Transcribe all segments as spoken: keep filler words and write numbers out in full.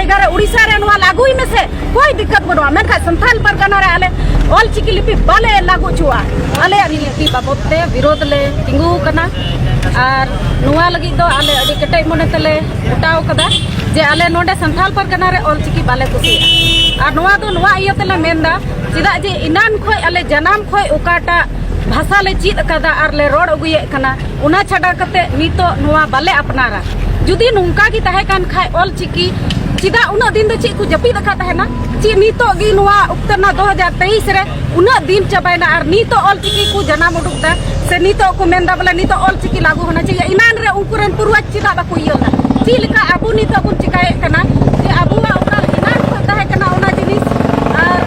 ᱡᱟᱭᱜᱟ ᱨᱮ ᱩᱲᱤᱥᱥᱟ ᱨᱮ ᱱᱚᱣᱟ ᱞᱟᱹᱜᱩᱭ ᱢᱮᱥᱮ, ᱠᱳᱭ ᱫᱤᱠᱠᱟᱛ ᱵᱟᱹᱱᱩᱜᱼᱟ, ᱢᱮᱱᱠᱷᱟᱱ ᱥᱟᱱᱛᱟᱲ ᱯᱟᱨᱜᱟᱱᱟ ᱨᱮ ᱟᱞᱮ ᱚᱞ ᱪᱤᱠᱤ ᱞᱤᱯᱤ ᱵᱟᱞᱮ ᱞᱟᱹᱜᱩ ᱦᱚᱪᱚᱣᱟᱜᱼᱟ᱾ ᱟᱞᱮᱭᱟᱜ ᱞᱤᱯᱤ ᱵᱟᱵᱚᱫ ᱛᱮ ᱵᱤᱨᱳᱫᱷ ᱞᱮ ᱛᱤᱸᱜᱩ ᱟᱠᱟᱱᱟ᱾ ᱟᱨ ᱱᱚᱣᱟ ᱞᱟᱹᱜᱤᱫ ᱫᱚ ᱟᱞᱮ ᱟᱹᱰᱤ ᱠᱮᱴᱮᱡ ᱢᱚᱱᱮ ᱛᱮᱞᱮ ᱜᱚᱴᱟᱣ ᱠᱟᱫᱟ ᱡᱮ ᱟᱞᱮ ᱱᱚᱰᱮ ᱥᱟᱱᱛᱟᱲ ᱯᱟᱨᱜᱟᱱᱟ ᱨᱮ ᱚᱞ ᱪᱤᱠᱤ ᱵᱟᱞᱮ ᱠᱩᱥᱤᱭᱟᱜᱼᱟ᱾ ᱟᱨ ᱱᱚᱣᱟ ᱫᱚ ᱱᱚᱣᱟ ᱤᱭᱟᱹ ᱛᱮᱞᱮ ᱢᱮᱱᱫᱟ, ᱪᱮᱫᱟᱜ ᱡᱮ ᱮᱱᱟᱱ ᱠᱷᱚᱡ ᱟᱞᱮ ᱡᱟᱱᱟᱢ ᱠᱷᱚᱡ ᱚᱠᱟᱴᱟᱜ ᱵᱷᱟᱥᱟ ᱞᱮ ᱪᱮᱫ ᱟᱠᱟᱫᱟ ᱟᱨ ᱞᱮ ᱨᱚᱲ ᱟᱹᱜᱩᱭᱮᱫ ᱠᱟᱱᱟ, ᱚᱱᱟ ᱪᱷᱟᱰᱟ ᱠᱟᱛᱮ ᱱᱤᱛᱚᱜ ᱱᱚᱣᱟ ᱵᱟᱞᱮ ᱟᱯᱱᱟᱨᱟ᱾ ᱡᱩᱫᱤ ᱱᱚᱝᱠᱟ ᱜᱮ ᱛᱟᱦᱮᱸ ᱠᱟᱱ ᱠᱷᱟᱡ ᱚᱞ ᱪᱤᱠᱤ, ᱪᱮᱫᱟᱜ ᱩᱱᱟᱹᱜ ᱫᱤᱱ ᱫᱚ ᱪᱮᱫ ᱠᱚ ᱡᱟᱹᱯᱤᱫ ᱟᱠᱟᱫ ᱛᱟᱦᱮᱱᱟ? ᱪᱮᱫ ᱱᱤᱛᱚᱜ ᱜᱮ ᱱᱚᱣᱟ ᱚᱠᱛᱚ ᱨᱮᱱᱟᱜ ᱫᱩ ᱦᱟᱡᱟᱨ ᱛᱮᱭᱤᱥ ᱨᱮ ᱩᱱᱟᱹᱜ ᱫᱤᱱ ᱪᱟᱵᱟᱭᱮᱱᱟ ᱟᱨ ᱱᱤᱛᱚᱜ ᱚᱞ ᱪᱤᱠᱤ ᱠᱚ ᱡᱟᱱᱟᱢ ᱩᱰᱩᱠ ᱫᱟ, ᱥᱮ ᱱᱤᱛᱚᱜ ᱠᱚ ᱢᱮᱱᱫᱟ ᱵᱚᱞᱮ ᱱᱤᱛᱚᱜ ᱚᱞ ᱪᱤᱠᱤ ᱞᱟᱹᱜᱩ ᱦᱚᱱᱟ ᱪᱟᱦᱤᱭᱮ? ᱮᱱᱟᱱ ᱨᱮ ᱩᱱᱠᱩ ᱨᱮᱱ ᱯᱩᱨᱣᱟᱡᱽ ᱪᱮᱫᱟᱜ ᱵᱟᱠᱚ ᱤᱭᱟᱹ ᱞᱮᱫᱟ? ᱪᱮᱫ ᱞᱮᱠᱟ ᱟᱵᱚ ᱱᱤᱛᱚᱜ ᱵᱚᱱ ᱪᱤᱠᱟᱭᱮᱫ ᱠᱟᱱᱟ ᱡᱮ ᱟᱵᱚᱣᱟᱜ ᱚᱠᱟ ᱮᱱᱟᱱ ᱠᱷᱚᱱ ᱛᱟᱦᱮᱸ ᱠᱟᱱᱟ ᱚᱱᱟ ᱡᱤᱱᱤᱥ ᱟᱨ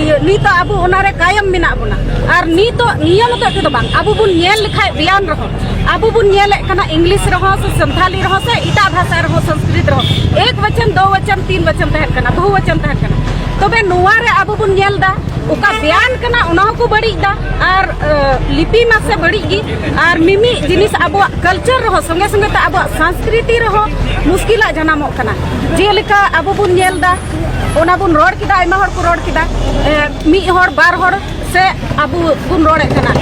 ᱤᱭᱟᱹ, ᱱᱤᱛᱚᱜ ᱟᱵᱚ ᱚᱱᱟᱨᱮ ᱠᱟᱭᱚᱢ ᱢᱮᱱᱟᱜ ᱵᱚᱱᱟ᱾ ᱟᱨ ᱱᱤᱛᱚᱜ ᱱᱤᱭᱟᱹ ᱢᱚᱛᱚ ᱛᱮᱫᱚ ᱵᱟᱝ, ᱟᱵᱚ ᱵᱚᱱ ᱧᱮᱞ ᱞᱮᱠᱷᱟᱡ ᱵᱮᱭᱟᱱ ᱨᱮᱦᱚᱸ, ᱟᱵᱚ ᱵᱚᱱ ᱧᱮᱞᱮᱫ ᱠᱟᱱᱟ ᱤᱝᱞᱤᱥ ᱨᱮᱦᱚᱸ ᱥᱮ ᱥᱟᱱᱛᱷᱟᱞᱤ ᱨᱮᱦᱚᱸ ᱥᱮ ᱮᱴᱟᱜ ᱵᱷᱟᱥᱟ ᱨᱮᱦᱚᱸ, ᱥᱚᱝᱥᱠᱨᱤᱛ ᱨᱮᱦᱚᱸ, ᱮᱠ ᱵᱚᱪᱚᱱ, ᱫᱳ ᱵᱚᱪᱚᱱ, ᱛᱤᱱ ᱵᱚᱪᱚᱱ ᱛᱟᱦᱮᱱ ᱠᱟᱱᱟ, ᱵᱚᱦᱩ ᱵᱚᱪᱚᱱ ᱛᱟᱦᱮᱱ ᱠᱟᱱᱟ᱾ ᱛᱚᱵᱮ ᱱᱚᱣᱟ ᱨᱮ ᱟᱵᱚ ᱵᱚᱱ ᱧᱮᱞ ᱮᱫᱟ ᱚᱠᱟ ᱵᱮᱭᱟᱱ ᱠᱟᱱᱟ ᱚᱱᱟ ᱦᱚᱸᱠᱚ ᱵᱟᱹᱲᱤᱡ ᱮᱫᱟ, ᱟᱨ ᱟᱹ, ᱞᱤᱯᱤ ᱢᱟᱥᱮ ᱵᱟᱹᱲᱤᱡ ᱜᱮ, ᱟᱨ ᱢᱤᱢᱤᱫ ᱡᱤᱱᱤᱥ ᱟᱵᱚᱣᱟᱜ ᱠᱟᱞᱪᱟᱨ ᱨᱮᱦᱚᱸ, ᱥᱚᱸᱜᱮ ᱥᱚᱸᱜᱮ ᱛᱮ ᱟᱵᱚᱣᱟᱜ ᱥᱚᱝᱥᱠᱨᱤᱛᱤ ᱨᱮᱦᱚᱸ ᱢᱩᱥᱠᱤᱞᱟᱜ ᱡᱟᱱᱟᱢᱚᱜ ᱠᱟᱱᱟ᱾ ᱡᱮᱞᱮᱠᱟ ᱟᱵᱚ ᱵᱚᱱ ᱧᱮᱞ ᱮᱫᱟ, ᱚᱱᱟ ᱵᱚᱱ ᱨᱚᱲ ᱠᱮᱫᱟ, ᱟᱭᱢᱟ ᱦᱚᱲ ᱠᱚ ᱨᱚᱲ ᱠᱮᱫᱟ, ᱮ, ᱢᱤᱫ ᱦᱚᱲ ᱵᱟᱨ ᱦᱚᱲ ᱥᱮ ᱟᱵᱚ ᱵᱚᱱ ᱨᱚᱲᱮᱫ ᱠᱟᱱᱟ,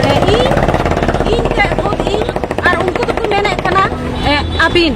ᱮ, ᱤᱧ, ᱤᱧ ᱛᱮ ᱠᱷᱩᱫ ᱤᱧ, ᱟᱨ ᱩᱱᱠᱩ ᱫᱚᱠᱚ ᱢᱮᱱᱮᱫ ᱠᱟᱱᱟ, ᱮ, ᱟᱹᱵᱤᱱ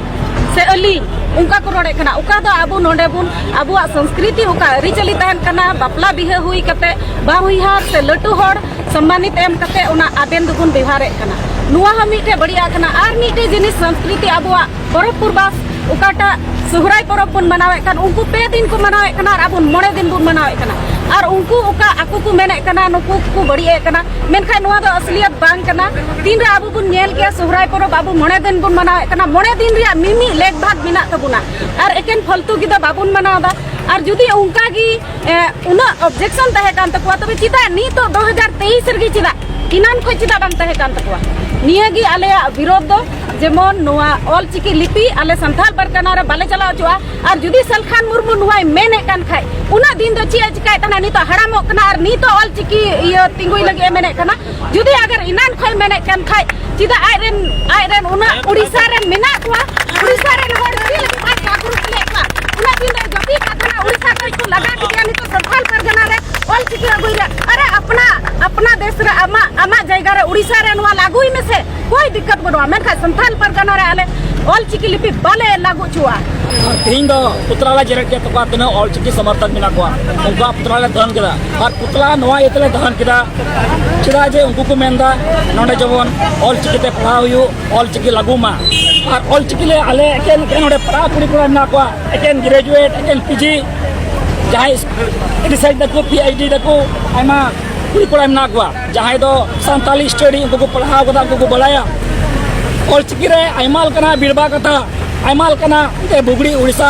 ᱥᱮ ᱟᱹᱞᱤᱧ, ᱚᱱᱠᱟ ᱠᱚ ᱨᱚᱲᱮᱫ ᱠᱟᱱᱟ᱾ ᱚᱠᱟ ᱫᱚ ᱟᱵᱚ ᱱᱚᱰᱮ ᱵᱚᱱ, ᱟᱵᱚᱣᱟᱜ ᱥᱚᱝᱥᱠᱨᱤᱛᱤ ᱚᱠᱟ ᱟᱹᱨᱤᱪᱟᱹᱞᱤ ᱛᱟᱦᱮᱱ ᱠᱟᱱᱟ, ᱵᱟᱯᱞᱟ ᱵᱤᱦᱟᱹ ᱦᱩᱭ ᱠᱟᱛᱮ ᱵᱟᱦᱚᱧᱦᱟᱨ ᱥᱮ ᱞᱟᱹᱴᱩ ᱦᱚᱲ ᱥᱚᱢᱢᱟᱱᱤᱛ ᱮᱢ ᱠᱟᱛᱮ ᱚᱱᱟ ᱟᱵᱮᱱ ᱫᱚᱵᱚᱱ ᱵᱮᱣᱦᱟᱨᱮᱫ ᱠᱟᱱᱟ᱾ ᱱᱚᱣᱟ ᱦᱚᱸ ᱢᱤᱫᱴᱮᱡ ᱵᱟᱹᱲᱤᱡ ᱟᱜ ᱠᱟᱱᱟ᱾ ᱟᱨ ᱢᱤᱫᱴᱮᱡ ᱡᱤᱱᱤᱥ, ᱥᱚᱝᱥᱠᱨᱤᱛᱤ ᱟᱵᱚᱣᱟᱜ ᱯᱚᱨᱚᱵᱽ ᱯᱩᱨᱵᱟᱥ ᱚᱠᱟᱴᱟᱜ ᱥᱚᱦᱨᱟᱭ ᱯᱚᱨᱚᱵᱽ ᱵᱚᱱ ᱢᱟᱱᱟᱣᱮᱫ ᱠᱟᱱ, ᱩᱱᱠᱩ ᱯᱮ ᱫᱤᱱ ᱠᱚ ᱢᱟᱱᱟᱣᱮᱫ ᱠᱟᱱᱟ ᱟᱨ ᱟᱵᱚ ᱢᱚᱬᱮ ᱫᱤᱱ ᱵᱚᱱ ᱢᱟᱱᱟᱣᱮᱫ ᱠᱟᱱᱟ᱾ ᱟᱨ ᱩᱱᱠᱩ ᱚᱠᱟ ᱟᱠᱚ ᱠᱚ ᱢᱮᱱᱮᱫ ᱠᱟᱱᱟ, ᱱᱩᱠᱩ ᱠᱚ ᱵᱟᱹᱲᱤᱡ ᱮᱫ ᱠᱟᱱᱟ, ᱢᱮᱱᱠᱷᱟᱱ ᱱᱚᱣᱟ ᱫᱚ ᱟᱥᱞᱤᱭᱟᱛ ᱵᱟᱝ ᱠᱟᱱᱟ᱾ ᱛᱤᱱᱨᱮ ᱟᱵᱚ ᱵᱚᱱ ᱧᱮᱞ ᱠᱮᱭᱟ ᱥᱚᱦᱨᱟᱭ ᱯᱚᱨᱚᱵᱽ ᱟᱵᱚ ᱢᱚᱬᱮ ᱫᱤᱱ ᱵᱚᱱ ᱢᱟᱱᱟᱣᱮᱫ ᱠᱟᱱᱟ, ᱢᱚᱬᱮ ᱫᱤᱱ ᱨᱮᱭᱟᱜ ᱢᱤᱢᱤᱫ ᱞᱮᱠ ᱵᱷᱟᱜᱽ ᱢᱮᱱᱟᱜ ᱛᱟᱵᱚᱱᱟ᱾ ᱟᱨ ᱮᱠᱮᱱ ᱯᱷᱟᱞᱛᱩ ᱜᱮ ᱫᱚ ᱵᱟᱵᱚᱱ ᱢᱟᱱᱟᱣ ᱮᱫᱟ᱾ ᱟᱨ ᱡᱩᱫᱤ ᱚᱱᱠᱟ ᱜᱮ, ᱮ, ᱩᱱᱟᱹᱜ ᱚᱵᱡᱮᱠᱥᱚᱱ ᱛᱟᱦᱮᱸ ᱠᱟᱱ ᱛᱟᱠᱚᱣᱟ, ᱛᱚᱵᱮ ᱪᱮᱫᱟᱜ ᱱᱤᱛᱚᱜ ᱫᱩ ᱦᱟᱡᱟᱨ ᱛᱮᱭᱤᱥ ᱨᱮᱜᱮ ᱪᱮᱫᱟᱜ ᱮᱱᱟᱱ ᱠᱷᱚᱱ ᱪᱮᱫᱟᱜ ᱵᱟᱝ ᱛᱟᱦᱮᱸ ᱠᱟᱱ ᱛᱟᱠᱚᱣᱟ? ᱱᱤᱭᱟᱹ ᱜᱮ ᱟᱞᱮᱭᱟᱜ ᱵᱤᱨᱳᱫᱷ ᱫᱚ, ᱡᱮᱢᱚᱱ ᱱᱚᱣᱟ ᱚᱞ ᱪᱤᱠᱤ ᱞᱤᱯᱤ ᱟᱞᱮ ᱥᱟᱱᱛᱟᱲ ᱯᱟᱨᱜᱟᱱᱟ ᱨᱮ ᱵᱟᱞᱮ ᱪᱟᱞᱟᱣ ᱦᱚᱪᱚᱜᱼᱟ᱾ ᱟᱨ ᱡᱩᱫᱤ ᱥᱟᱞᱠᱷᱟᱱ ᱢᱩᱨᱢᱩ ᱱᱚᱣᱟᱭ ᱢᱮᱱᱮᱫ ᱠᱟᱱ ᱠᱷᱟᱡ, ᱩᱱᱟᱹᱜ ᱫᱤᱱ ᱫᱚ ᱪᱮᱫ ᱮ ᱪᱤᱠᱟᱭᱮᱫ ᱛᱟᱦᱮᱱᱟ? ᱱᱤᱛᱚᱜ ᱦᱟᱲᱟᱢᱚᱜ ᱠᱟᱱᱟ ᱟᱨ ᱱᱤᱛᱚᱜ ᱚᱞ ᱪᱤᱠᱤ ᱤᱭᱟᱹ ᱛᱤᱸᱜᱩᱭ ᱞᱟᱹᱜᱤᱫ ᱮ ᱢᱮᱱᱮᱫ ᱠᱟᱱᱟ᱾ ᱡᱩᱫᱤ ᱟᱜᱟᱨ ᱮᱱᱟᱱ ᱠᱷᱚᱱ ᱢᱮᱱᱮᱫ ᱠᱟᱱ ᱠᱷᱟᱡ, ᱪᱮᱫᱟᱜ ᱟᱡ ᱨᱮᱱ, ᱟᱡ ᱨᱮᱱ ᱩᱱᱟᱹᱜ ᱩᱲᱤᱥᱥᱟ ᱨᱮᱱ ᱢᱮᱱᱟᱜ ᱠᱚᱣᱟ, ᱩᱲᱤᱥᱥᱟ ᱨᱮᱱ ᱦᱚᱲ ᱪᱮᱫ ᱞᱟᱹᱜᱤᱫ ᱵᱟᱭ ᱡᱟᱜᱽᱨᱩᱠ ᱞᱮᱫ ᱠᱚᱣᱟ? ᱚᱱᱟ ᱨᱮ ᱟᱢᱟᱜ, ᱟᱢᱟᱜ ᱡᱟᱭᱜᱟ ᱨᱮ ᱩᱲᱤᱥᱥᱟ ᱨᱮ ᱱᱚᱣᱟ ᱞᱟᱹᱜᱩᱭ ᱢᱮᱥᱮ, ᱠᱳᱭ ᱫᱤᱠᱠᱟᱛ ᱵᱟᱹᱱᱩᱜᱼᱟ, ᱢᱮᱱᱠᱷᱟᱱ ᱥᱟᱱᱛᱟᱞ ᱯᱟᱨᱜᱟᱱᱟ ᱨᱮ ᱟᱞᱮ ᱚᱞ ᱪᱤᱠᱤ ᱞᱤᱯᱤ ᱵᱟᱞᱮ ᱞᱟᱹᱜᱩ ᱦᱚᱪᱚᱣᱟᱜᱼᱟ᱾ ᱟᱨ ᱛᱮᱦᱮᱧ ᱫᱚ ᱯᱩᱛᱞᱟ ᱞᱮ ᱡᱮᱨᱮᱫ ᱠᱮᱫ ᱛᱟᱠᱚᱣᱟ, ᱛᱤᱱᱟᱹᱜ ᱚᱞ ᱪᱤᱠᱤ ᱥᱚᱢᱚᱨᱛᱷᱚᱠ ᱢᱮᱱᱟᱜ ᱠᱚᱣᱟ, ᱩᱱᱠᱩᱣᱟᱜ ᱯᱩᱛᱞᱟ ᱞᱮ ᱫᱚᱦᱚᱱ ᱠᱮᱫᱟ᱾ ᱟᱨ ᱯᱩᱛᱞᱟ ᱱᱚᱣᱟ ᱤᱭᱟᱹ ᱛᱮᱞᱮ ᱫᱚᱦᱚᱱ ᱠᱮᱫᱟ, ᱪᱮᱫᱟᱜ ᱡᱮ ᱩᱱᱠᱩ ᱠᱚ ᱢᱮᱱᱫᱟ ᱱᱚᱰᱮ ᱡᱮᱢᱚᱱ ᱚᱞ ᱪᱤᱠᱤ ᱛᱮ ᱯᱟᱲᱦᱟᱣ ᱦᱩᱭᱩᱜ, ᱚᱞ ᱪᱤᱠᱤ ᱞᱟᱹᱜᱩ ᱢᱟ᱾ ᱟᱨ ᱚᱞ ᱪᱤᱠᱤ ᱞᱮ ᱟᱞᱮ ᱮᱠᱮᱱ, ᱮᱠᱮᱱ ᱱᱚᱰᱮ ᱯᱟᱲᱦᱟᱣ ᱠᱩᱲᱤ ᱠᱚᱲᱟ ᱢᱮᱱᱟᱜ ᱠᱚᱣᱟ, ᱮᱠᱮᱱ ᱜᱨᱮᱡᱩᱭᱮᱴ, ᱮᱠᱮᱱ ᱯᱤᱡᱤ, ᱡᱟᱦᱟᱸᱭ ᱨᱤᱥᱟᱨᱪ ᱫᱟᱠᱚ, ᱯᱤ ᱮᱭᱤᱪ ᱰᱤ ᱫᱟᱠᱚ, ᱟᱭᱢᱟ ᱠᱩᱲᱤ ᱠᱚᱲᱟ ᱢᱮᱱᱟᱜ ᱠᱚᱣᱟ, ᱡᱟᱦᱟᱸᱭ ᱫᱚ ᱥᱟᱱᱛᱟᱞᱤ ᱥᱴᱟᱰᱤ, ᱩᱱᱠᱩ ᱠᱚ ᱯᱟᱲᱦᱟᱣ ᱠᱟᱫᱟ, ᱩᱱᱠᱩ ᱠᱚ ᱵᱟᱲᱟᱭᱟ᱾ ᱚᱞ ᱪᱤᱠᱤ ᱨᱮ ᱟᱭᱢᱟ ᱞᱮᱠᱟᱱᱟᱜ ᱵᱤᱲᱵᱟ ᱠᱟᱛᱷᱟ, ᱟᱭᱢᱟ ᱞᱮᱠᱟᱱᱟᱜ ᱚᱱᱛᱮ ᱵᱩᱜᱽᱲᱤ, ᱩᱲᱤᱥᱥᱟ,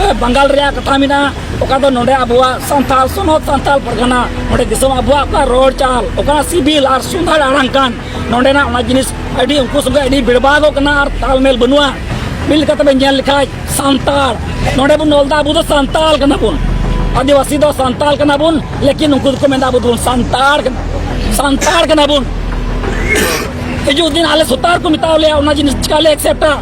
ᱮ, ᱵᱟᱝᱜᱟᱞ ᱨᱮᱭᱟᱜ ᱠᱟᱛᱷᱟ ᱢᱮᱱᱟᱜᱼᱟ, ᱚᱠᱟ ᱫᱚ ᱱᱚᱰᱮ ᱟᱵᱚᱣᱟᱜ ᱥᱟᱱᱛᱟᱞ ᱥᱚᱱᱚᱛ, ᱥᱟᱱᱛᱟᱞ ᱯᱟᱨᱜᱟᱱᱟ, ᱱᱚᱰᱮ ᱫᱤᱥᱚᱢ ᱟᱵᱚᱣᱟᱜ ᱚᱠᱟ ᱨᱚᱲ ᱪᱟᱞ, ᱚᱠᱟ ᱥᱤᱵᱤᱞ ᱟᱨ ᱥᱩᱱᱫᱷᱟᱲ ᱟᱲᱟᱝ ᱠᱟᱱ, ᱱᱚᱰᱮᱱᱟᱜ ᱚᱱᱟ ᱡᱤᱱᱤᱥ ᱟᱹᱰᱤ ᱩᱱᱠᱩ ᱥᱚᱸᱜᱮ ᱟᱹᱰᱤ ᱵᱮᱲᱵᱟᱫᱚᱜ ᱠᱟᱱᱟ ᱟᱨ ᱛᱟᱞᱢᱮᱞ ᱵᱟᱹᱱᱩᱜᱼᱟ᱾ ᱢᱤᱫ ᱞᱮᱠᱟᱛᱮ ᱵᱮᱱ ᱧᱮᱞ ᱞᱮᱠᱷᱟᱡ ᱥᱟᱱᱛᱟᱲ, ᱱᱚᱰᱮ ᱵᱚᱱ ᱚᱞ ᱮᱫᱟ ᱟᱵᱚ ᱫᱚ ᱥᱟᱱᱛᱟᱞ ᱠᱟᱱᱟ ᱵᱚᱱ, ᱟᱹᱫᱤᱵᱟᱹᱥᱤ ᱫᱚ ᱥᱟᱱᱛᱟᱞ ᱠᱟᱱᱟ ᱵᱚᱱ, ᱞᱮᱠᱤᱱ ᱩᱱᱠᱩ ᱫᱚᱠᱚ ᱢᱮᱱᱫᱟ ᱟᱵᱚ ᱫᱚᱵᱚᱱ ᱥᱟᱱᱛᱟᱲ ᱠᱟᱱᱟ, ᱥᱟᱱᱛᱟᱲ ᱠᱟᱱᱟ ᱵᱚᱱ᱾ ᱦᱤᱡᱩᱜ ᱫᱤᱱ ᱟᱞᱮ ᱥᱚᱛᱟᱨ ᱠᱚ ᱢᱮᱛᱟᱣ ᱞᱮᱭᱟ, ᱚᱱᱟ ᱡᱤᱱᱤᱥ ᱪᱤᱠᱟ ᱞᱮ ᱮᱠᱥᱮᱯᱴᱟ?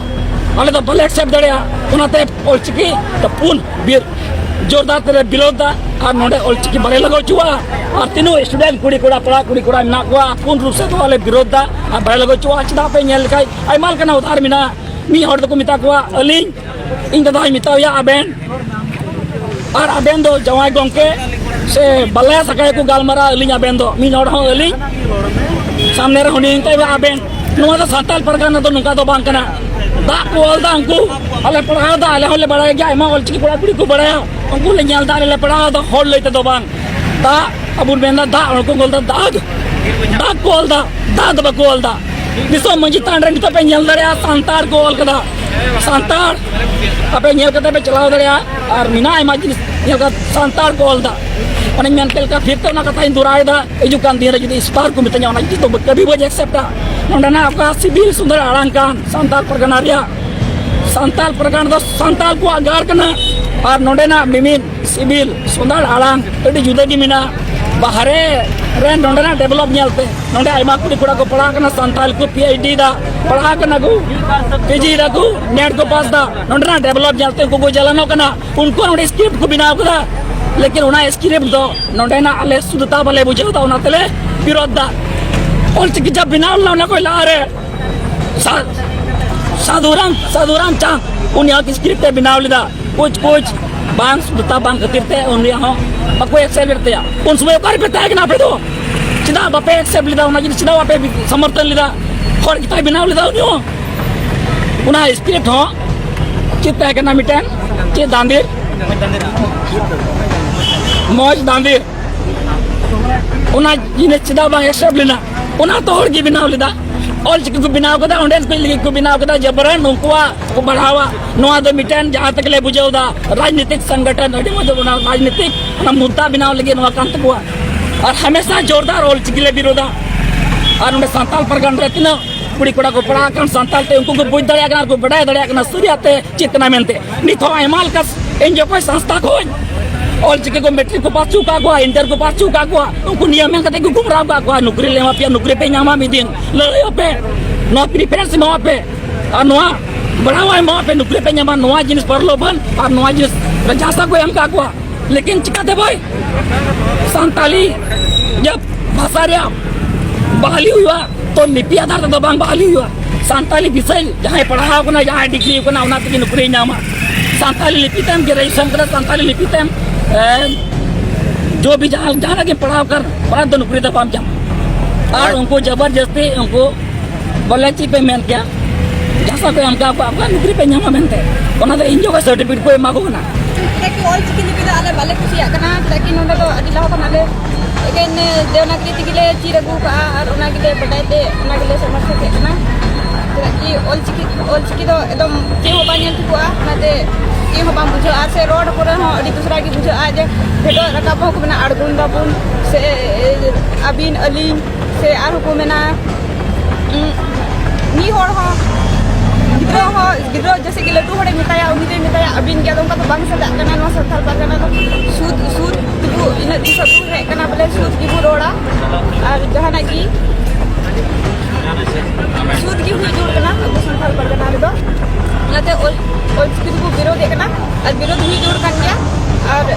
ᱟᱞᱮ ᱫᱚ ᱵᱟᱞᱮ ᱮᱠᱥᱮᱯᱴ ᱫᱟᱲᱮᱭᱟᱜᱼᱟ᱾ ᱚᱱᱟᱛᱮ ᱚᱞᱪᱤᱠᱤ ᱫᱚ ᱯᱩᱱ ᱵᱤᱨ ᱡᱳᱨᱫᱟᱨ ᱛᱮᱞᱮ ᱵᱤᱨᱳᱫᱷ ᱫᱟ ᱟᱨ ᱱᱚᱰᱮ ᱚᱞᱪᱤᱠᱤ ᱵᱟᱞᱮ ᱞᱟᱜᱟᱣ ᱦᱚᱪᱚᱣᱟᱜᱼᱟ᱾ ᱟᱨ ᱛᱤᱱᱟᱹᱜ ᱥᱴᱩᱰᱮᱱᱴ ᱠᱩᱲᱤ ᱠᱚᱲᱟ, ᱯᱟᱲᱟ ᱠᱩᱲᱤ ᱠᱚᱲᱟ ᱢᱮᱱᱟᱜ ᱠᱚᱣᱟ, ᱯᱩᱱ ᱨᱩᱯ ᱥᱮᱫ ᱫᱚ ᱟᱞᱮ ᱵᱤᱨᱳᱫᱷ ᱫᱟ ᱟᱨ ᱵᱟᱞᱮ ᱞᱟᱜᱟᱣ ᱦᱚᱪᱚᱣᱟᱜᱼᱟ᱾ ᱪᱮᱫᱟᱜ ᱯᱮ ᱧᱮᱞ ᱞᱮᱠᱷᱟᱡ ᱟᱭᱢᱟ ᱞᱮᱠᱟᱱᱟᱜ ᱩᱫᱟᱦᱟᱨ ᱢᱮᱱᱟᱜᱼᱟ᱾ ᱢᱤᱫ ᱦᱚᱲ ᱫᱚᱠᱚ ᱢᱮᱛᱟ ᱠᱚᱣᱟ ᱟᱹᱞᱤᱧ, ᱤᱧ ᱫᱟᱫᱟᱧ ᱢᱮᱛᱟᱣᱟᱭᱟ ᱟᱵᱮᱱ, ᱟᱨ ᱟᱵᱮᱱ ᱫᱚ ᱡᱟᱶᱟᱭ ᱜᱚᱢᱠᱮ ᱥᱮ ᱵᱟᱞᱟᱭᱟ ᱥᱟᱠᱟᱭ ᱠᱚ ᱜᱟᱞᱢᱟᱨᱟᱣ ᱟᱹᱞᱤᱧ ᱟᱵᱮᱱ ᱫᱚ, ᱢᱤᱫ ᱦᱚᱲ ᱦᱚᱸ ᱟᱹᱞᱤᱧ ᱥᱟᱢᱱᱮ ᱨᱮ ᱦᱩᱱᱤ ᱢᱮᱛᱟᱭᱟ ᱟᱵᱮᱱ᱾ ᱱᱚᱣᱟ ᱫᱚ ᱥᱟᱱᱛᱟᱲ ᱯᱟᱨᱜᱟᱱᱟ ᱫᱚ ᱱᱚᱝᱠᱟ ᱫᱚ ᱵᱟᱝ ᱠᱟᱱᱟ᱾ ᱫᱟᱜ ᱠᱚ ᱚᱞ ᱫᱟ ᱩᱱᱠᱩ, ᱟᱞᱮ ᱯᱟᱲᱦᱟᱣ ᱫᱟ, ᱟᱞᱮ ᱦᱚᱸᱞᱮ ᱵᱟᱲᱟᱭ ᱜᱮᱭᱟ, ᱟᱭᱢᱟ ᱚᱞᱪᱤᱠᱤ ᱠᱚᱲᱟ ᱠᱩᱲᱤ ᱠᱚ ᱵᱟᱲᱟᱭᱟ, ᱩᱱᱠᱩ ᱞᱮ ᱧᱮᱞ ᱫᱟ, ᱟᱞᱮ ᱞᱮ ᱯᱟᱲᱦᱟᱣ ᱫᱟ ᱦᱚᱲ ᱞᱟᱹᱭ ᱛᱮᱫᱚ ᱵᱟᱝ᱾ ᱫᱟᱜ ᱟᱵᱚ ᱵᱚᱱ ᱢᱮᱱᱫᱟ ᱫᱟᱜ, ᱦᱚᱲ ᱠᱚ ᱚᱞ ᱫᱟ ᱫᱟᱜ, ᱫᱟᱜ ᱠᱚ ᱚᱞ ᱫᱟ, ᱫᱟᱜ ᱫᱚ ᱵᱟᱠᱚ ᱚᱞ ᱫᱟ᱾ ᱫᱤᱥᱚᱢ ᱢᱟᱺᱡᱷᱤ ᱛᱷᱟᱱ ᱨᱮ ᱱᱤᱛᱚᱜ ᱯᱮ ᱧᱮᱞ ᱫᱟᱲᱮᱭᱟᱜᱼᱟ ᱥᱟᱱᱛᱟᱲ ᱠᱚ ᱚᱞ ᱠᱟᱫᱟ, ᱥᱟᱱᱛᱟᱲ᱾ ᱟᱯᱮ ᱧᱮᱞ ᱠᱟᱛᱮ ᱯᱮ ᱪᱟᱞᱟᱣ ᱫᱟᱲᱮᱭᱟᱜᱼᱟ, ᱟᱨ ᱢᱮᱱᱟᱜᱼᱟ ᱟᱭᱢᱟ ᱡᱤᱱᱤᱥ ᱧᱮᱞ ᱠᱟᱛᱮ ᱥᱟᱱᱛᱟᱲ ᱠᱚ ᱚᱞ ᱫᱟ᱾ ᱚᱱᱮᱧ ᱢᱮᱱ ᱠᱮᱫ ᱞᱮᱠᱟ ᱯᱷᱤᱨ ᱛᱮ ᱚᱱᱟ ᱠᱟᱛᱷᱟᱧ ᱫᱚᱦᱲᱟᱭᱮᱫᱟ, ᱦᱤᱡᱩᱜ ᱠᱟᱱ ᱫᱤᱱ ᱨᱮ ᱡᱩᱫᱤ ᱤᱥᱯᱟᱨ ᱠᱚ ᱢᱤᱛᱟᱹᱧᱟ, ᱚᱱᱟ ᱡᱤᱱᱤᱥ ᱫᱚ ᱠᱟᱹᱵᱷᱤ ᱵᱟᱹᱧ ᱮᱠᱥᱮᱯᱴᱟ᱾ ᱱᱚᱸᱰᱮᱱᱟᱜ ᱚᱠᱟ ᱥᱤᱵᱤᱞ ᱥᱩᱱᱫᱚᱨ ᱟᱲᱟᱝ ᱠᱟᱱ ᱥᱟᱱᱛᱟᱲ ᱯᱟᱨᱜᱟᱱᱟ ᱨᱮᱭᱟᱜ, ᱥᱟᱱᱛᱟᱲ ᱯᱟᱨᱜᱟᱱᱟ ᱫᱚ ᱥᱟᱱᱛᱟᱲ ᱠᱚᱣᱟᱜ ᱜᱟᱲ ᱠᱟᱱᱟ, ᱟᱨ ᱱᱚᱸᱰᱮᱱᱟᱜ ᱢᱤᱢᱤᱫ ᱥᱤᱵᱤᱞ ᱥᱚᱸᱫᱷᱟᱲ ᱟᱲᱟᱝ ᱟᱹᱰᱤ ᱡᱩᱫᱟᱹ ᱜᱮ ᱢᱮᱱᱟᱜᱼᱟ᱾ ᱵᱟᱦᱨᱮ ᱨᱮ ᱱᱚᱸᱰᱮᱱᱟᱜ ᱰᱮᱵᱷᱞᱚᱯ ᱧᱮᱞᱛᱮ ᱱᱚᱸᱰᱮ ᱟᱭᱢᱟ ᱠᱩᱲᱤ ᱠᱚᱲᱟ ᱠᱚ ᱯᱟᱲᱦᱟᱜ ᱠᱟᱱᱟ, ᱥᱟᱱᱛᱟᱲ ᱠᱚ ᱯᱤ ᱮᱭᱤᱪ ᱰᱤ ᱫᱟ, ᱯᱟᱲᱦᱟᱜ ᱠᱟᱱᱟ ᱠᱚ, ᱯᱤ ᱡᱤ ᱫᱟᱠᱚ, ᱱᱮᱴ ᱠᱚ ᱯᱟᱥ ᱫᱟ᱾ ᱱᱚᱸᱰᱮᱱᱟᱜ ᱰᱮᱵᱷᱞᱚᱯ ᱧᱮᱞᱛᱮ ᱩᱱᱠᱩ ᱠᱚ ᱡᱟᱞᱟᱱᱚᱜ ᱠᱟᱱᱟ, ᱩᱱᱠᱩ ᱱᱚᱸᱰᱮ ᱥᱠᱨᱤᱯᱴ ᱠᱚ ᱵᱮᱱᱟᱣ ᱠᱟᱫᱟ, ᱞᱮᱠᱤᱱ ᱚᱱᱟ ᱥᱠᱨᱤᱯᱴ ᱫᱚ ᱱᱚᱸᱰᱮᱱᱟᱜ ᱟᱞᱮ ᱥᱩᱫᱷᱛᱟ ᱵᱟᱞᱮ ᱵᱩᱡᱷᱟᱹᱣ ᱫᱟ, ᱚᱱᱟ ᱛᱮᱞᱮ ᱵᱤᱨᱳᱫᱷ ᱫᱟ᱾ ᱚᱞᱪᱤᱠᱤ ᱡᱟ ᱵᱮᱱᱟᱣ ᱞᱮᱱᱟ ᱚᱱᱟ ᱠᱚ ᱞᱟᱦᱟᱨᱮ ᱥᱟ-, ᱥᱟᱫᱷᱩᱨᱟᱢ, ᱥᱟᱫᱷᱩᱨᱟᱢ ᱪᱟᱸᱫᱽ ᱩᱱᱤ ᱦᱚᱸ script ᱮ ᱵᱮᱱᱟᱣ ᱞᱮᱫᱟ᱾ ᱠᱩᱪ ᱠᱩᱪ ᱵᱟᱝ ᱥᱩᱵᱤᱫᱷᱟ ᱵᱟᱝ ᱠᱷᱟᱹᱛᱤᱨ ᱛᱮ ᱩᱱᱤᱭᱟᱜ ᱦᱚᱸ ᱵᱟᱠᱚ accept ᱞᱮᱫ ᱛᱟᱭᱟ᱾ ᱩᱱ ᱥᱚᱢᱚᱭ ᱚᱠᱟ ᱨᱮᱯᱮ ᱛᱟᱦᱮᱸ ᱠᱟᱱᱟ ᱟᱯᱮ ᱫᱚ? ᱪᱮᱫᱟᱜ ᱵᱟᱯᱮ accept ᱞᱮᱫᱟ? ᱚᱱᱟ ᱡᱤᱱᱤᱥ ᱪᱮᱫᱟᱜ ᱵᱟᱯᱮ ᱥᱚᱢᱚᱨᱛᱷᱚᱱ ᱞᱮᱫᱟ? ᱦᱚᱲ ᱜᱮᱛᱟᱭ ᱵᱮᱱᱟᱣ ᱞᱮᱫᱟ ᱩᱱᱤ ᱦᱚᱸ᱾ ᱚᱱᱟ script ᱦᱚᱸ ᱪᱮᱫ ᱛᱟᱦᱮᱸ ᱠᱟᱱᱟ? ᱢᱤᱫᱴᱮᱱ ᱪᱮᱫ ᱫᱟᱸᱫᱤᱨ? ᱢᱚᱡᱽ ᱫᱟᱸᱫᱤᱨ᱾ ᱚᱱᱟ ᱡᱤᱱᱤᱥ ᱪᱮᱫᱟᱜ ᱵᱟᱝ accept ᱞᱮᱱᱟ? ᱚᱱᱟ ᱛᱚ ᱦᱚᱲ ᱜᱮ ᱵᱮᱱᱟᱣ ᱞᱮᱫᱟ᱾ ᱚᱞᱪᱤᱠᱤ ᱠᱚ ᱵᱮᱱᱟᱣ ᱠᱮᱫᱟ, ᱚᱸᱰᱮᱱ ᱠᱚ ᱞᱟᱹᱜᱤᱫ ᱠᱚ ᱵᱮᱱᱟᱣ ᱠᱮᱫᱟ, ᱡᱟᱵᱨᱟᱱ ᱩᱱᱠᱩᱣᱟᱜ ᱠᱚ ᱵᱟᱲᱦᱟᱣᱟ᱾ ᱱᱚᱣᱟ ᱫᱚ ᱢᱤᱫᱴᱮᱱ ᱡᱟᱦᱟᱸ ᱛᱮᱜᱮ ᱞᱮ ᱵᱩᱡᱷᱟᱹᱣ ᱮᱫᱟ, ᱨᱟᱡᱽᱱᱤᱛᱤᱠ ᱥᱚᱝᱜᱚᱴᱷᱚᱱ, ᱟᱹᱰᱤ ᱢᱚᱡᱽ ᱚᱱᱟ ᱨᱟᱡᱽᱱᱤᱛᱤᱠ, ᱚᱱᱟ ᱢᱩᱫᱽᱫᱟ ᱵᱮᱱᱟᱣ ᱞᱟᱹᱜᱤᱫ ᱱᱚᱣᱟ ᱠᱟᱱ ᱛᱟᱠᱚᱣᱟ᱾ ᱟᱨ ᱦᱟᱢᱮᱥᱟ ᱡᱳᱨᱫᱟᱨ ᱚᱞᱪᱤᱠᱤ ᱞᱮ ᱵᱤᱨᱳᱫᱟ᱾ ᱟᱨ ᱱᱚᱰᱮ ᱥᱟᱱᱛᱟᱞ ᱯᱟᱨᱜᱟᱱᱟ ᱨᱮ ᱛᱤᱱᱟᱹᱜ ᱠᱩᱲᱤ ᱠᱚᱲᱟ ᱠᱚ ᱯᱟᱲᱦᱟᱣ ᱟᱠᱟᱱ ᱥᱟᱱᱛᱟᱲ ᱛᱮ, ᱩᱱᱠᱩ ᱠᱚ ᱵᱩᱡᱽ ᱫᱟᱲᱮᱭᱟᱜ ᱠᱟᱱᱟ, ᱟᱨ ᱠᱚ ᱵᱟᱰᱟᱭ ᱫᱟᱲᱮᱭᱟᱜ ᱠᱟᱱᱟ ᱥᱟᱹᱨᱤᱭᱟᱜ ᱛᱮ ᱪᱮᱫ ᱠᱟᱱᱟ ᱢᱮᱱᱛᱮ᱾ ᱱᱤᱛ ᱦᱚᱸ ᱟᱭᱢᱟ ᱞᱮᱠᱟ ᱮᱱ ᱡᱤ ᱳ ᱠᱷᱚᱱ, ᱥᱚᱝᱥᱛᱷᱟ ᱠᱷᱚᱱ ᱚᱞᱪᱤᱠᱤ ᱠᱚ ᱢᱮᱴᱨᱤᱠ ᱠᱚ ᱯᱟᱥ ᱦᱚᱪᱚ ᱟᱠᱟᱫ ᱠᱚᱣᱟ, ᱤᱱᱴᱟᱨ ᱠᱚ ᱯᱟᱥ ᱦᱚᱪᱚ ᱟᱠᱟᱫ ᱠᱚᱣᱟ, ᱩᱱᱠᱩ ᱱᱤᱭᱟᱹ ᱢᱮᱱ ᱠᱟᱛᱮ ᱠᱚ ᱜᱩᱢᱨᱟᱣ ᱟᱠᱟᱫ ᱠᱚᱣᱟ, "ᱱᱩᱠᱨᱤ ᱞᱮ ᱮᱢᱟ ᱯᱮᱭᱟ, ᱱᱩᱠᱨᱤ ᱯᱮ ᱧᱟᱢᱟ ᱢᱤᱫ ᱫᱤᱱ, ᱞᱟᱹᱲᱦᱟᱹᱭᱚᱜ ᱯᱮ, ᱱᱚᱣᱟ preference ᱮᱢᱟᱣᱟᱜ ᱯᱮ, ᱟᱨ ᱱᱚᱣᱟ ᱵᱟᱲᱦᱟᱣ ᱮᱢᱟᱣᱟᱜ ᱯᱮ, ᱱᱩᱠᱨᱤ ᱯᱮ ᱧᱟᱢᱟ", ᱱᱚᱣᱟ ᱡᱤᱱᱤᱥ ᱯᱨᱚᱞᱳᱵᱷᱚᱱ ᱟᱨ ᱱᱚᱣᱟ ᱡᱤᱱᱤᱥ ᱡᱷᱟᱥᱟ ᱠᱚ ᱮᱢ ᱟᱠᱟᱫ ᱠᱚᱣᱟ᱾ ᱞᱮᱠᱤᱱ ᱪᱤᱠᱟᱹᱛᱮ ᱵᱷᱟᱭ, ᱥᱟᱱᱛᱟᱞᱤ ᱡᱟᱵ ᱵᱷᱟᱥᱟ ᱨᱮᱭᱟᱜ ᱵᱟᱦᱟᱞᱤ ᱦᱩᱭᱩᱜᱼᱟ, ᱛᱚ ᱞᱤᱯᱤ ᱟᱫᱷᱟᱨ ᱛᱮᱫᱚ ᱵᱟᱝ ᱵᱟᱦᱟᱞᱤ ᱦᱩᱭᱩᱜᱼᱟ᱾ ᱥᱟᱱᱛᱟᱞᱤ ᱵᱤᱥᱚᱭ ᱡᱟᱦᱟᱸᱭ ᱯᱟᱲᱦᱟᱣ ᱠᱟᱱᱟ, ᱡᱟᱦᱟᱸᱭ ᱰᱤᱜᱽᱨᱤ ᱠᱟᱱᱟ, ᱚᱱᱟ ᱛᱮᱜᱮ ᱱᱚᱠᱨᱤᱭ ᱧᱟᱢᱟ᱾ ᱥᱟᱱᱛᱟᱞᱤ ᱞᱤᱯᱤ ᱛᱮᱢ ᱜᱨᱮᱡᱩᱭᱮᱥᱚᱱ ᱠᱟᱫᱟ, ᱥᱟᱱᱛᱟᱞᱤ ᱞᱤᱯᱤ ᱛᱮᱢ, ᱮ, ᱡᱚ ᱵᱤ ᱡᱟᱦᱟᱸ, ᱡᱟᱦᱟᱱᱟᱜ ᱜᱮᱢ ᱯᱟᱲᱦᱟᱣ ᱠᱟᱱ, ᱚᱱᱟ ᱫᱚ ᱱᱚᱠᱨᱤ ᱫᱚ ᱵᱟᱢ ᱧᱟᱢᱟ᱾ ᱟᱨ ᱩᱱᱠᱩ ᱡᱚᱵᱚᱨᱡᱚᱥᱛᱤ ᱩᱱᱠᱩ ᱵᱚᱞᱮ ᱪᱮᱫ ᱯᱮ ᱢᱮᱱ ᱠᱮᱭᱟ, ᱡᱟᱦᱟᱸ ᱯᱮ ᱮᱢ ᱠᱟᱜ ᱠᱚᱣᱟ, ᱟᱯᱱᱟᱨ ᱱᱚᱠᱨᱤ ᱯᱮ ᱧᱟᱢᱟ ᱢᱮᱱᱛᱮ, ᱚᱱᱟ ᱫᱚ ᱤᱧ ᱡᱚᱠᱷᱚᱱ ᱥᱟᱨᱴᱤᱯᱷᱤᱠᱮᱴ ᱠᱚ ᱮᱢᱟ ᱠᱚ ᱠᱟᱱᱟ᱾ ᱪᱮᱫᱟᱜ ᱠᱤ ᱚᱞ ᱪᱤᱠᱤ ᱞᱤᱯᱤ ᱫᱚ ᱟᱞᱮ ᱵᱟᱞᱮ ᱠᱩᱥᱤᱭᱟᱜ ᱠᱟᱱᱟ, ᱪᱮᱫᱟᱜ ᱠᱤ ᱱᱚᱰᱮ ᱫᱚ ᱟᱹᱰᱤ ᱞᱟᱦᱟ ᱠᱷᱚᱱ ᱟᱞᱮ ᱮᱠᱮᱱ ᱫᱮᱵᱽᱱᱟᱜᱚᱨᱤ ᱛᱮᱜᱮ ᱞᱮ ᱪᱮᱫ ᱟᱹᱜᱩ ᱠᱟᱜᱼᱟ ᱟᱨ ᱚᱱᱟ ᱜᱮᱞᱮ ᱵᱟᱰᱟᱭ ᱛᱮ ᱚᱱᱟ ᱜᱮᱞᱮ ᱥᱚᱢᱚᱨᱛᱷᱚᱠᱮᱫ ᱠᱟᱱᱟ᱾ ᱪᱮᱫᱟᱜ ᱠᱤ ᱚᱞ ᱪᱤᱠᱤ, ᱚᱞ ᱪᱤᱠᱤ ᱫᱚ ᱮᱠᱫᱚᱢ ᱪᱮᱫ ᱦᱚᱸ ᱵᱟᱝ ᱧᱮᱞ ᱴᱷᱤᱠᱚᱜᱼᱟ, ᱚᱱᱟᱛᱮ ᱪᱮᱫ ᱦᱚᱸ ᱵᱟᱝ ᱵᱩᱡᱷᱟᱹᱜᱼᱟ, ᱥᱮ ᱨᱚᱲ ᱠᱚᱨᱮ ᱦᱚᱸ ᱟᱹᱰᱤ ᱫᱩᱥᱨᱟ ᱜᱮ ᱵᱩᱡᱷᱟᱹᱜᱼᱟ, ᱡᱮ ᱯᱷᱮᱰᱚᱜ ᱨᱟᱠᱟᱵ ᱦᱚᱸ ᱠᱚ ᱢᱮᱱᱟ ᱟᱬᱜᱚᱱ ᱫᱟᱵᱚᱱ, ᱥᱮ ᱟᱹᱵᱤᱱ ᱟᱹᱞᱤᱧ, ᱥᱮ ᱟᱨᱦᱚᱸ ᱠᱚ ᱢᱮᱱᱟ, ᱩᱸ, ᱢᱤᱫ ᱦᱚᱲ ᱦᱚᱸ, ᱜᱤᱫᱽᱨᱟᱹ ᱦᱚᱸ, ᱜᱤᱫᱽᱨᱟᱹ ᱡᱮᱭᱥᱮ ᱠᱤ ᱞᱟᱹᱴᱩ ᱦᱚᱲᱮ ᱢᱮᱛᱟᱭᱟ, ᱩᱱᱤ ᱫᱚᱭ ᱢᱮᱛᱟᱭᱟ ᱟᱹᱵᱤᱱ ᱜᱮ, ᱟᱫᱚ ᱚᱱᱠᱟ ᱫᱚ ᱵᱟᱝ ᱥᱟᱡᱟᱜ ᱠᱟᱱᱟ ᱱᱚᱣᱟ ᱥᱟᱱᱛᱟᱲ ᱯᱟᱨᱜᱟᱱᱟ ᱫᱚ᱾ ᱥᱩᱫ, ᱥᱩᱫ ᱛᱮᱵᱚ, ᱤᱱᱟᱹᱜ ᱫᱤᱥᱟᱹ ᱵᱚ ᱦᱮᱡ ᱠᱟᱱᱟ ᱵᱚᱞᱮ ᱥᱩᱫ ᱜᱮᱵᱚ ᱨᱚᱲᱟ, ᱟᱨ ᱡᱟᱦᱟᱱᱟᱜ ᱜᱮ ᱥᱩᱫ ᱜᱮ ᱦᱩᱭ ᱡᱟᱹᱨᱩᱲ ᱠᱟᱱᱟ ᱟᱵᱚ ᱥᱟᱱᱛᱟᱲ ᱯᱟᱨᱜᱟᱱᱟ ᱨᱮᱫᱚ᱾ ᱚᱱᱟᱛᱮ ᱚᱞ, ᱚᱞᱪᱤᱠᱤ ᱫᱚᱵᱚ ᱵᱤᱨᱳᱫᱷᱮᱫ ᱠᱟᱱᱟ ᱟᱨ ᱵᱤᱨᱳᱫᱷ ᱦᱩᱭ ᱡᱟᱹᱨᱩᱲ ᱠᱟᱱ ᱜᱮᱭᱟ᱾ ᱟᱨ